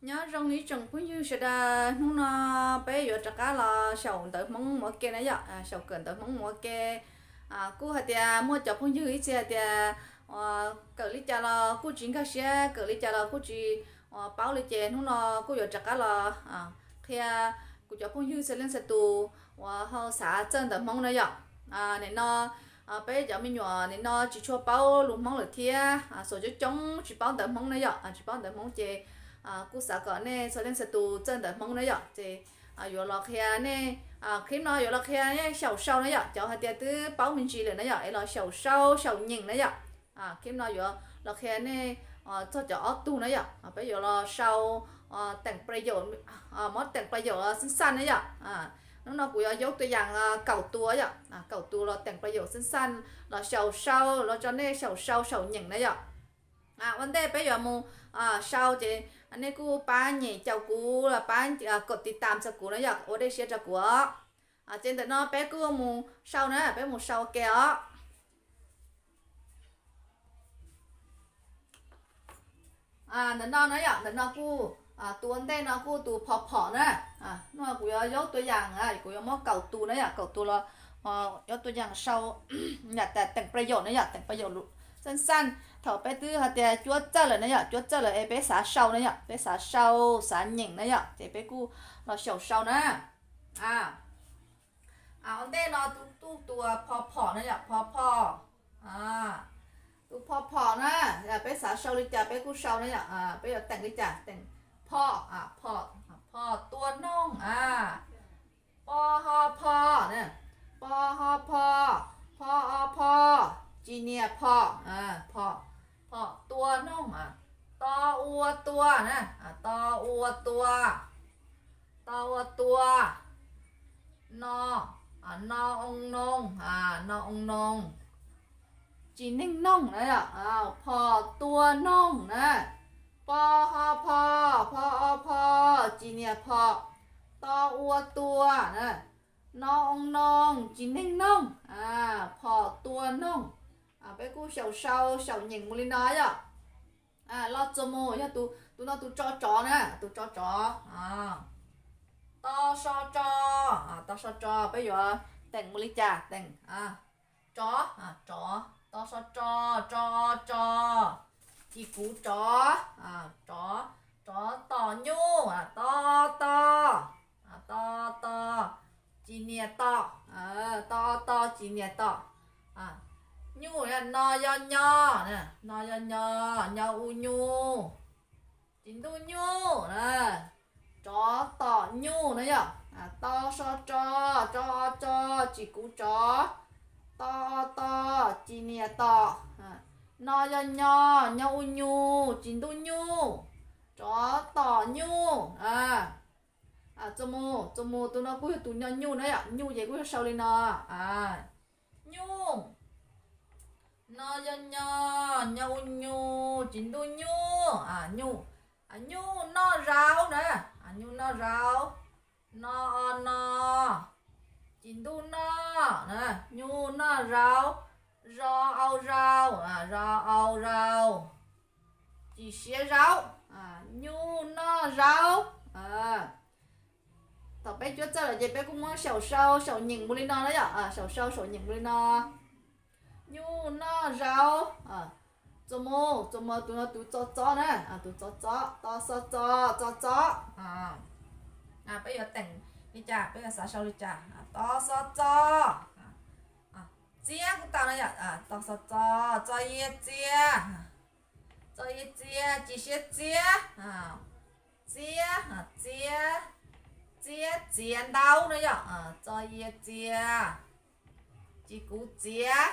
Nyob zoo ib tsoom phooj ywg sawv daws, hnub no peb yuav rov qab los xyaum ntawv Hmoob mus ua ke na yom, xyaum kawm ntawv Hmoob mus ua ke. Kuj hais tias muaj cov phooj ywg ib txhia hais tias kawm li cas los kuj tsis nkag siab, kawm li cas los kuj tsis paub li, ces hnub no kuj yuav rov qab los qhia kuv cov phooj ywg txhua leej txhua tus uas ho xav txawj ntawv Hmoob na yom. Nim no peb cov me nyuam nim no tsis tshua paub lus Hmoob lawm thiab, xuas coob coob tsis paub ntawv Hmoob na yom, tsis paub ntawv Hmoob ces kuj xav kom nej txhua leej txhua tus txawj ntawv Hmoob na yom, ces yuav los qhia nej, clip no yuav los qhia nej xyaum sau na yom, cov hais tias twb paub me ntsis lawm na yom, es los xyaum sau xyaum nyeem na yom. Clip no yuav los qhia nej txog cov ob tug na yom, peb yuav los sau teem pla yaum, muab teem pla yaum xab xaj na yom. Hnub no kuv yuav yauv tus yaam kaum tus yom, kaum tus los teem pla yaum xab xaj los xyaum sau, los tso nej xyaum sau xyaum nyeem na yom. Ua ntej peb yuav mus sau ces nej kuj pab nyem caum kuv, pab kom tiv tam txog kuv na yom, ua dej siab rau kuv os. Ces ntawm no peb kuj mus sau na, peb mus sau ua ke os. Ntawm no na yom, ntawm no kuj, tus ua ntej no kuj tus phom phom na. Hnub no kuv yuav yauv tus yaam, kuv yuav muab kaum tus na yom, kaum tus los yauv tus yaam sau yam tas teem pla yaum na yom, teem pla yaum xab xaj. Thaum peb twb hais tias cuab txawj lawm na yom, cuab txawj lawm es peb xav sau na yom, peb xav sau xav nyeem na yom, ces peb kuj los xyaum sau na. Ua ntej no tus, tus, tus phom phom na yom, phom phom. Tus phom phom na, peb xav sau li cas peb kuj sau na yom, peb yuav teem li cas, teem phom, phom, phom tua noog, po ho pho, po ho pho, pho o pho, tsis nias phom, phom, phom tua noog, to ua tua na, to ua tua, to ua tua, no, no oo noog, no oo noog, tsis neeg noog na, phom tua noog na, po ho pho, pho o pho, tsis nias phom, to ua tua na, no oo noog, tsis neeg noog, phom tua noog. Peb kuj xyaum sau xyaum nyeem mus li no yom. Los txuas mus yog tus, tus no tus tso tsov na, tus tso tsov, to so tso, to so tso, peb yuav teem mus li cas, teem, tsov, tsov, to so tso, tso, tso, tsis kuv tsov, tsov, tsov tom nyuj, to, to, to, to, tsis nias tom, to, to, tsis nias tom, nyuj, no yo nyo, no yo nyo, nyo u nyuj, tsis ntuj nyuj na, tsov tom nyuj na yom, to so tso, tso o tso, tsis kuv tsov, to, to, tsis nias tom, no yo nyo, nyo u nyuj, tsis ntuj nyuj, tsov tom nyuj. Txuas mus, txuas mus, tus no kuj yog tus nyo nyuj na yom, nyuj ces kuj yog sau li no, nyuj, no yo nyo, nyo u nyuj, tsis ntuj nyuj, nyuj, nyuj noj zaub na, nyuj noj zaub, no o no, tsis ntuj noj, nyuj noj zaub, zo au zaus, zo au zaus, tsis siab zaub, nyuj noj zaub. Thaum peb cuab txawj lawm ces peb kuj muab xyaum sau xyaum nyeem mus li no na yom, xyaum sau xyaum nyeem mus li no. Nyuj noj zaub, txuas mus, txuas mus, tus no tus txo txob na, tus txo txob, to xo txo, txo txob. Peb yuav teem li cas, peb yuav xav sau li cas, to xo txo, txiab kuj tau na yom, to xo txo, txo ia txiab, txo ia txiab, tsis siab txiab, txiab, txiab, txiab txiav ntaub na yom, txo ia txiab, tsis kuv txiav,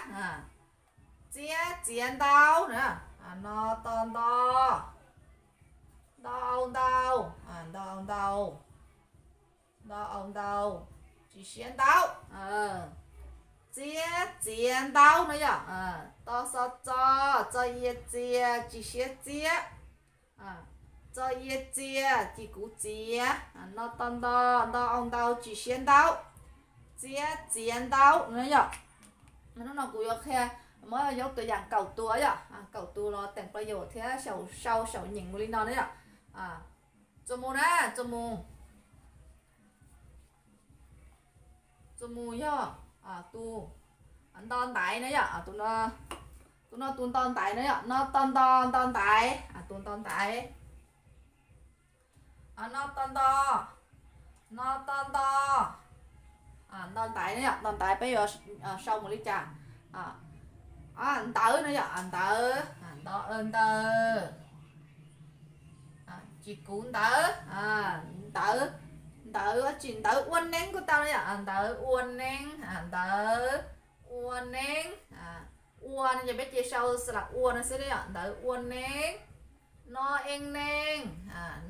txiab txiav ntaub na, no to nto, nto au ntau, nto au ntau, nto au ntau, tsis siab ntaub, txiab txiav ntaub na yom, to xo txo, txo ia txiab, tsis siab txiab, txo ia txiab, tsis kuv txiav, no to nto, nto au ntau, tsis siab ntaub, txiab txiav ntaub na yom. Hnub no kuv yuav qhia, muab yauv tus yaam kaum tus yom, kaum tus los teem pla yaum thiab xyaum sau xyaum nyeem mus li no na yom. Txuas mus na, txuas mus. Txuas mus yog tus nto ntaiv na yom. Tus no tus nto ntaiv na yom, no to nto, nto ntaiv, tus nto ntaiv. No to nto, no to nto, nto ntaiv na yom, nto ntaiv peb yuav sau mus li cas? Ntawv na yom, ntawv, nto ntawv, tsis kuv ntawv, ntawv, ntawv tsis, ntawv ua neeb kuj tau na yom, ntawv ua neeb, ntawv ua neeb. Ua no ces peb cia sau xas las ua no xwb na yom, ntawv ua neeb, no ee neeg,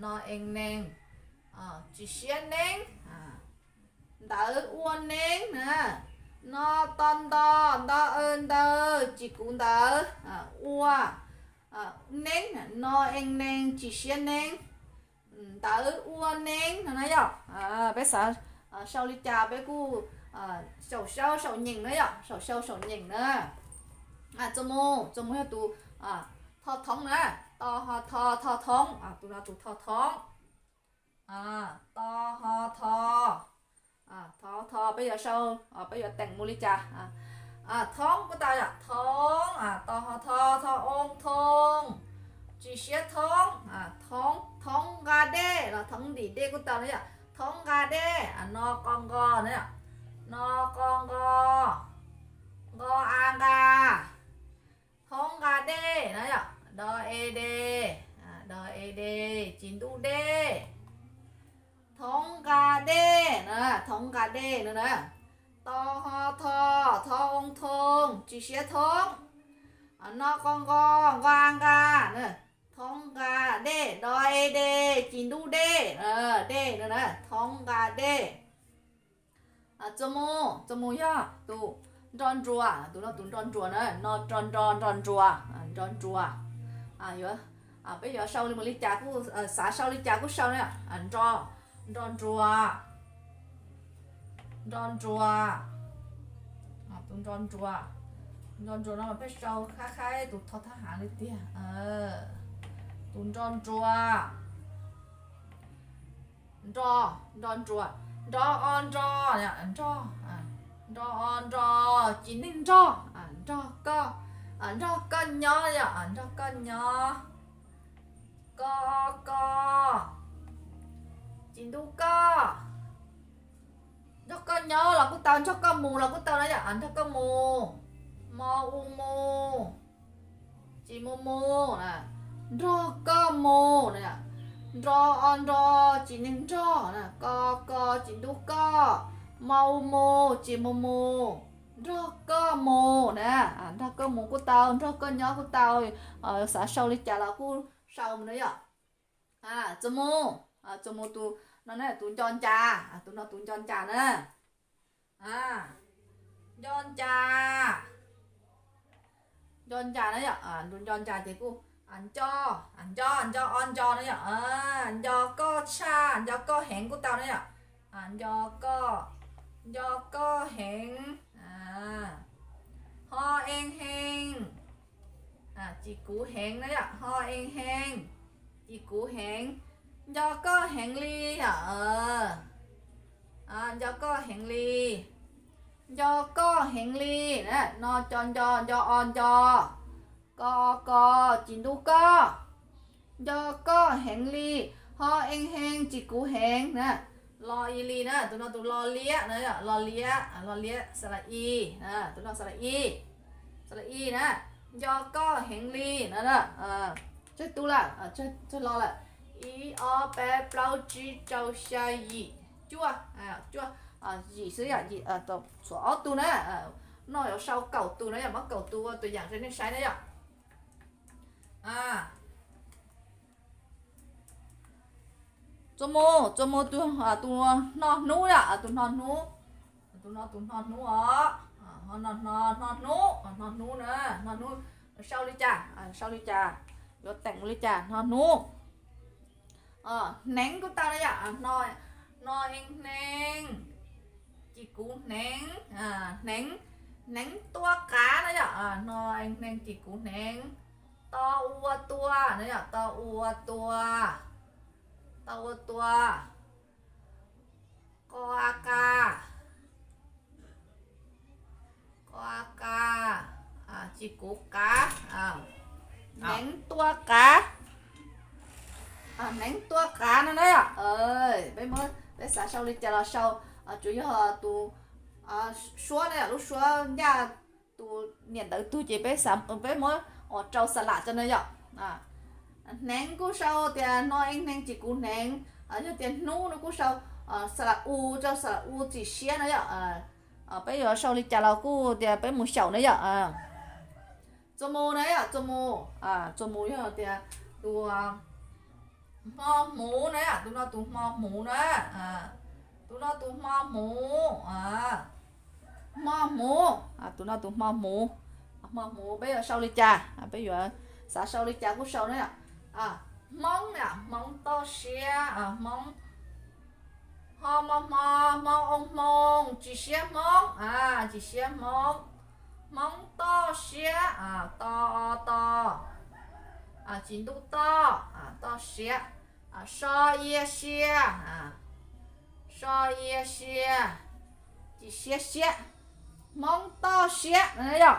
no ee neeg, tsis siab neeb. Ntawv ua neeb na, no to nto, nto e ntawv, tsis kuv ntawv, ua neeb, no ee neeg, tsis siab neeb, ntawv ua neeb no na yom. Peb xav sau li cas peb kuj sau xyaub sau nyeem na yom, sau xyaub sau nyeem na. Txuas mus, txuas mus yog tus tho thoob na, to ho tho, tho thoob, tus no tus tho thoob. To ho tho, tho tho peb yuav sau, peb yuav teem mus li cas? Thoob kuj tau yom, thoob, to ho tho, tho oo thoo, tsis siab thoob, thoob, thoob nqa dej los thoob ntim dej kuj tau na yom, thoob nqa dej, no qo nqo na yom, no qo nqo, nqo a nqa, thoob nqa dej na yom, do e de, do e de, tsis ntub dej, thoob nqa dej na, thoob nqa dej no na, to ho tho, tho oo thoo, tsis siab thoob, no qo nqo, nqo a nqa, thoob nqa dej, do e de, tsis ntub dej, dej no na, thoob nqa dej. Txuas mus, txuas mus yog tus nro ntsuas, tus no tus nro ntsuas na, no nro nro, nro ntsuas, nro ntsuas. Peb yuav sau li mus li cas kuj, xav sau li cas kuj sau na, nro, nro ntsuas, nro ntsuas, tus nro ntsuas, nro ntsuas no mas peb sau qab qab tus tho thab hav li tiag, tus nro ntsuas. Nro, nro ntsuas, nro o nro, nro, nro o nro, tsis neeg nrog, nrog koj, nrog koj nyob yom, nrog koj nyob, ko o ko, tsis ntub koj, nrog koj nyob los kuj tau, nrog koj mus los kuj tau na yom, nrog koj mus, mo u mus, tsis mus mus, nrog koj mus, nro o nro, tsis neeg nrog, ko ko, tsis ntub koj, mo u mus, tsis mus mus, nrog koj mus na, nrog koj mus kuj tau, nrog koj nyob kuj tau, xav sau li cas los kuj sau mus na yom. Txuas mus, txuas mus tus no na, tus nco ncas, tus no tus nco ncas na. Nco ncas, nco ncas na yom, tus nco ncas ces kuj nco, nco, nco o nco na yom, nco koj tshaj, nco koj heev kuj tau na yom, nco koj, nco koj heev, ho ee hee, tsis kuv heev na yom, ho ee hee, tsis kuv heev, nco koj heev li yom, nco koj heev li, nco koj heev li na, no co nco, nco o nco, ko o ko, tsis ntub koj, nco koj heev li, ho ee hee, tsis kuv heev na, lo i li na, tus no tus lo liab na, lo liab, lo liab xas las i, tus no xas las i, xas las i na, nco koj heev li na. Tsawg tus lawm, tsawg lo lawm, ib ob peb plaub tsib rau xya yim cuaj, cuaj, yim xwb yom, yim, txhuam ob tug na, no yuav sau kaum tus na yom, muab kaum tus ua tus yam rau nej saib na yom. Txuas mus, txuas mus tus, tus hno hnub na, tus hno hnub, tus no tus hno hnub os, hno, hno hnub, hno hnub na, hno hnub, sau li cas, sau li cas, yuav teem li cas, hno hnub. Hneev kuj tau na yom, hno, hno ee hneev, tsis kuv hneev, hneev, hneev tua qav na yom, hno ee hneev, tsis kuv hneev, to ua tua na yom, to ua tua, Tau ua tua. Qa, qa. Qa, qa. Ci kuv qav. Hneev tuaj qav. Hneev tuaj qav no na. Peb muab, peb xav sau li cas los sau, tsuas yog tus suab na yom, lub suab ncaj tus niam ntawv tug ces peb xav, peb muab ua rau xa las tso na yom. Hneev kuj sau tias hno eej hneev ci kuv hneev, yog tias hnub no kuj sau xa las u, rau xa las u txim siab na yom. Peb yuav sau li cas los kuj tias peb mus xyaum na yom. Txuas mus na yom, txuas mus, txuas mus yog tias tus hmo hmuv na, tus no tus hmo hmuv na, tus no tus hmo hmuv, hmo hmuv, tus no tus hmo hmuv, hmo hmuv peb yuav sau li cas, peb yuav xav sau li cas kuj sau na. Hmoob na, hmoob toj siab, hmoob, hmo mo hmo, hmoo oo hmoo, tsis siab hmoob, tsis siab hmoob, hmoob toj siab, to o to, tsis ntuj toj, toj siab, so ia sia, so ia sia, tsis siab siab, hmoob toj siab na yom.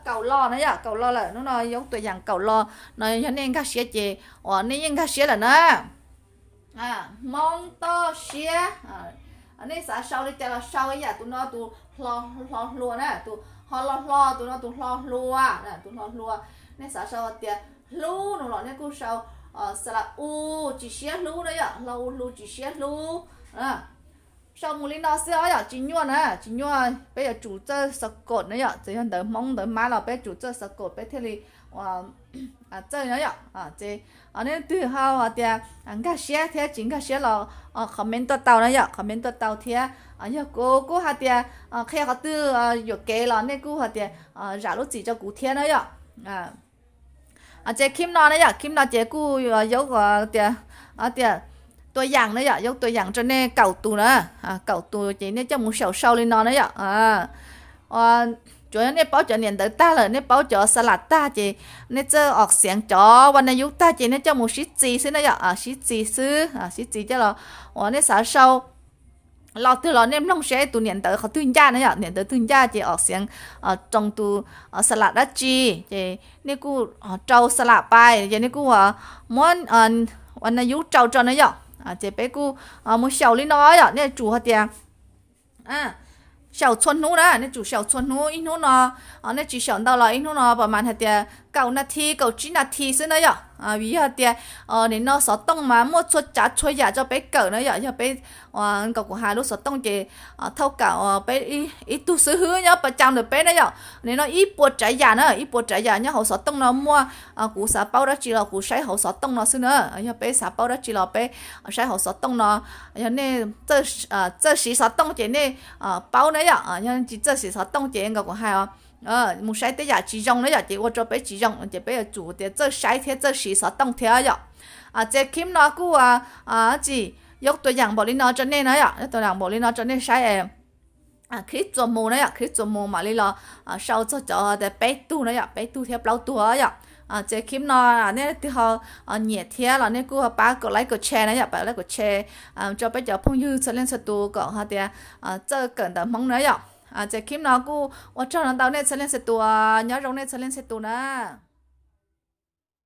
Kaum lo na yom, kaum lo lawm, hnub no yog tua yaam kaum lo no, yog nej nkag siab ces uas nej yeej nkag siab lawm na. Hmoob toj siab, nej xav sau li cas los sau ib yam, tus no tus hlo hlua na, tus ho lo hlo, tus no tus hlo hlua, tus hlo hlua. Nej xav sau tias hlub no los nej kuj sau xa las u tsis siab hlub na yom, hlo u hlu tsis siab hlub. Sau mus li no xwb os yom, tsis nyuaj na, tsis nyuaj, peb yuav tsum txawj xav kom na yom, txawm yog ntawv Hmoob ntawv Mab los peb tsum txawj xav kom peb thiaj li txawj na yom. Ces nej leej twg ho hais tias nkag siab thiab tsis nkag siab los comment tuaj tau na yom, comment tuaj tau thiab. Yog kuv kuj hais tias qhia qhov twg yuam kev los nej kuj hais tias zam lub txim rau kuv thiab na yom. Ces clip no na yom, clip no ces kuj yuav tias, tias tua yaam na yom, yuav tua yaam rau nej kaum tus na, kaum tus ces nej coj mus xyaum sau li no na yom. Tsuas yog nej paub cov niam ntawv tag lawm, nej paub cov xa las tag ces nej txawj om xeev, cov vas nas yub tag ces nej coj mus sib txis xwb na yom, sib txis xwb, sib txis coj los uas nej xav sau lo twg los nej mloog seb tus niam ntawv qhov twg ncaj na yom, niam ntawv twg ncaj ces om xeev rau tus xa las dab tsi ces nej kuj rau xa las pais ces nej kuj muab vas nas yub rau tso na yom. Ces peb kuj mus xyaum li no yom, nej tsum hais tias xyaum txhua hnub na, nej tsum xyaum txhua hnub, ib hnub no nej tsis xyaum ntau los ib hnub no pas mas hais tias kaum nas this kaum tsib nas this xwb na yom. Vim yog tias nim no xov tooj mas muaj txhua tsav txhua yam rau peb kawm na yom, yog peb nkaus kuv hais lub xov tooj ces thauj kawm peb ib tug xib hwb nyob pas cau ntawm peb na yom, nim no ib puas tsav yam na, ib puas tsav yam nyob hauv xov tooj no muaj. Kuv xav paub dab tsi los kuv saib hauv xov tooj no xwb na, yog peb xav paub dab tsi los peb saib hauv xov tooj no. Yog nej txawj siv xov tooj ces nej paub na yom, yog tsis txawj siv xov tooj ces nkaus kuv hais os, mus saib tej yam tsis zoo na yom, ces ua rau peb tsis zoo, ces peb yuav tsum tias txawj saib thiab txawj siv xov tooj thiab yom. Ces clip no kuj tsis yuav tua yaam npaum li no rau nej na yom, yuav tua yaam npaum li no rau nej saib. Clip txuas mus na yom, clip txuas mus mam li los sau txog cov tias peb tug na yom, peb tug thiab plaub tug yom. Ces clip no nej leej twg ho nyiam thiab los nej kuj pab kaum like kaum share na yom, pab like kaum share rau peb cov phooj ywg txhua leej txhua tus kom hais tias txawj kawm ntawv Hmoob na yom. Ces clip no kuj ua tsaug ntau nej txhua leej txhua tus, nyob zoo nej txhua leej txhua tus na.